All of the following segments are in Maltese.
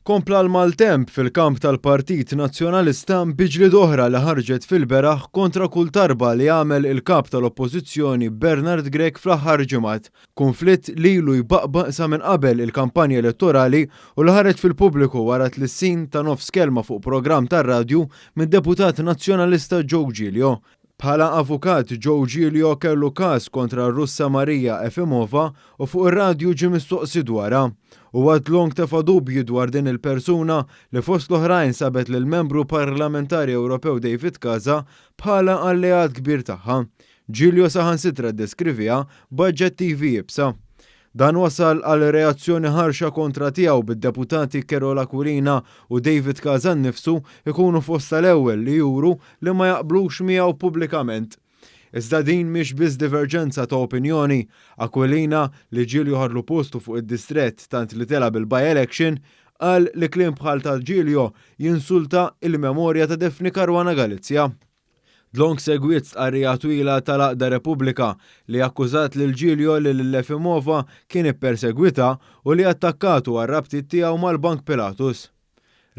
Kompla l-maltemp fil-kamp tal-Partit Nazzjonalista bi ġlieda oħra li ħarġet fil-beraħ kontra kull tarba li għamel il-Kap tal-Oppożizzjoni Bernard Grech fl-aħħar ġimgħat. Kunflitt li ilu jbaqbaq sa minn qabel il-kampanja elettorali u li ħareġ fil-pubbliku wara tlissin ta' nofs kelma fuq programm tar-radju mid-Deputat Nazzjonalista Joe Giglio. Bħala avukat, Joe Giglio kellu każ kontra r-Russa Maria Efimova u fuq ir-radju ġie mistoqsi dwarha. Huwa dlonk tefa' dubji dwar din il-persuna li fost l-oħrajn sabet lill-Membru Parlamentari Ewropew David Casa bħala alleat kbir tagħha. Giglio saħansitra ddeskriviha b'aġġettivi iebsa. Dan wasal għal reazzjoni ħarxa kontra tiegħu bid-Deputati Carol Aquilina u David Casa nnifsu jkunu fost tal-ewwel li juru li ma jaqblux miegħu pubblikament. Iżda din mhix biss diverġenza ta' opinjoni. Aquilina, li ġieli joħodlu postu fuq id-distrett tant li tela' bil-by-election, qal li kliem bħal ta' Giglio jinsulta il-memorja ta' Daphne Caruana Galizia. Dlonk segwiet stqarrija twila tal-għaqda Repubblika li akkużat lil Giglio li lil Efimova kien ippersegwita u li attakkatu għar-rabtiet tiegħu mal-Bank Pilatus.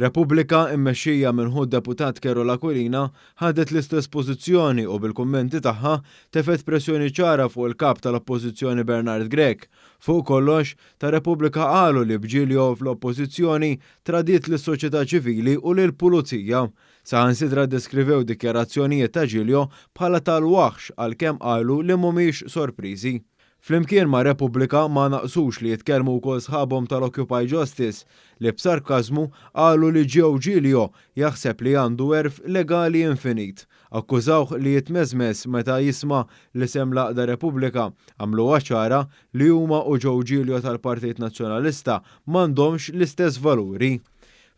Repubblika, immexxija minn ħu d-Deputat Carol Aquilina, ħadet l-istess pożizzjoni u bil-kummenti tagħha tefgħet pressjoni ċara fuq il-Kap tal-Oppożizzjoni Bernard Grech. Fuq kollox, ta' Repubblika qalu li b'Giglio fl-Oppożizzjoni tradiet lis-soċjetà ċivili u lill-Pulizija. Saħansitra ddeskrivew dikjarazzjonijiet ta' Giglio bħala tal-waħx għalkemm qalu li mhumiex sorpriżi. Flimkien ma' Repubblika ma naqsux li jitkellmu wkoll sħabhom tal-Occupy Justice li b'sarkażmu qalu li Joe Giglio jaħseb li għandu għerf legali infinit. Akkużawh li jitmeżmeż meta jisma' l-isem l-għaqda Repubblika. Għamluha ċara li huma u Joe Giglio tal-Partit Nazzjonalista m'għandhomx l-istess valuri.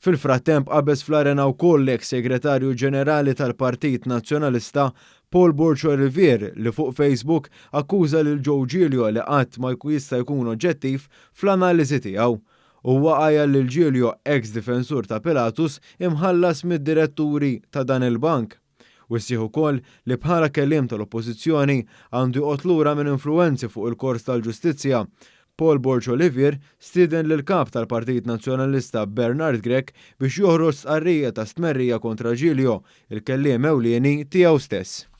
Fil-frattemp qabeż fl-arena wkoll l-eks Segretarju Ġenerali tal-Partit Nazzjonalista Paul Borg Olivier li fuq Facebook akkuża lil Joe Giglio li qatt ma jista' jkun oġġettiv fl-analiżi tiegħu. Huwa għajjar lil Giglio eks difensur ta' Pilatus imħallas mid-diretturi ta' dan il-bank. Wissieh ukoll li bħala kelliem tal-Oppożizzjoni għandu joqgħod lura minn influwenzi fuq il-kors tal-ġustizzja. Paul Borg Olivier stieden lill-Kap tal-Partit Nazzjonalista Bernard Grech biex joħroġ stqarrija ta' stmerrija kontra Giglio, il-kelliem ewlieni tiegħu stess.